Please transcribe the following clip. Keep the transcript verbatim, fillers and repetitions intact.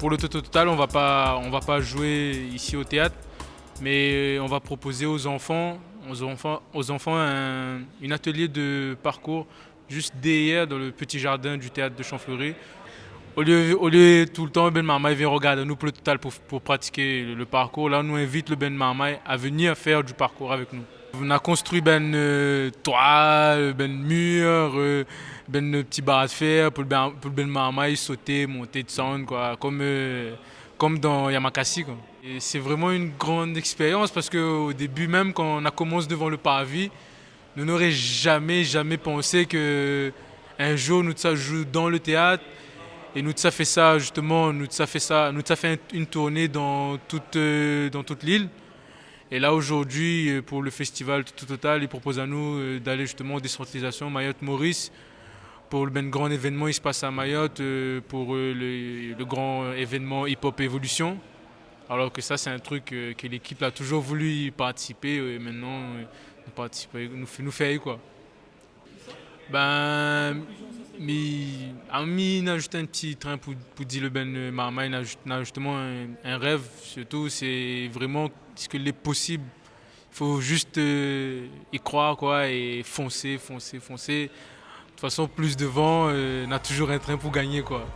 Pour le Toto Total, on va pas, on va pas jouer ici au théâtre, mais on va proposer aux enfants, aux enfants, aux enfants un, une atelier de parcours juste derrière, dans le petit jardin du théâtre de Champ Fleuri. Au lieu, au lieu tout le temps, bann marmay i vien regard anou pou le Total pou, pou pratik le, le parcours, la, nou invit le bann marmay à venir faire du parcours avec nous. Nou la konstrui bann, euh, toit, bann mir, euh, bann ti bar de fer pou le bann, pou le bann marmay i sot, mont, desann, quoi, comme, euh, comme dans Yamakasi, quoi. Et c'est vraiment une grande expérience parce que au début même, quand on a commencé devant le parvis, nou noré jamais, jamais pensé que un jour nou sa joué dans le théâtre et nou sa fé sa, justement, nou sa fé sa, nou sa fé une tournée dans toute, euh, dans toute l'île. Et là, aujourd'hui, euh, pour le festival Toto Total, i propose anou, euh, d'aller justement en décentralisation Mayotte-Maurice pour le bann gran événement i se passe à Mayotte, euh, pour, euh, le, le grand événement Hip Hop Evolution. Alors que ça, c'est un truc, euh, que l'équipe a toujours voulu y participer, euh, et maintenant, euh, nou partisip, nou fé, nou fé, quoi. Ben, mi, ah, mi, na juste un petit train pour, pour dire le bann, euh, marmay, na juste, na justement un, un rêve, surtout, c'est vraiment ce que les possibles. Il faut juste, euh, y croire, quoi, et foncer, foncer, foncer. De toute façon, plus devant, euh, na toujours un train pour gagner, quoi.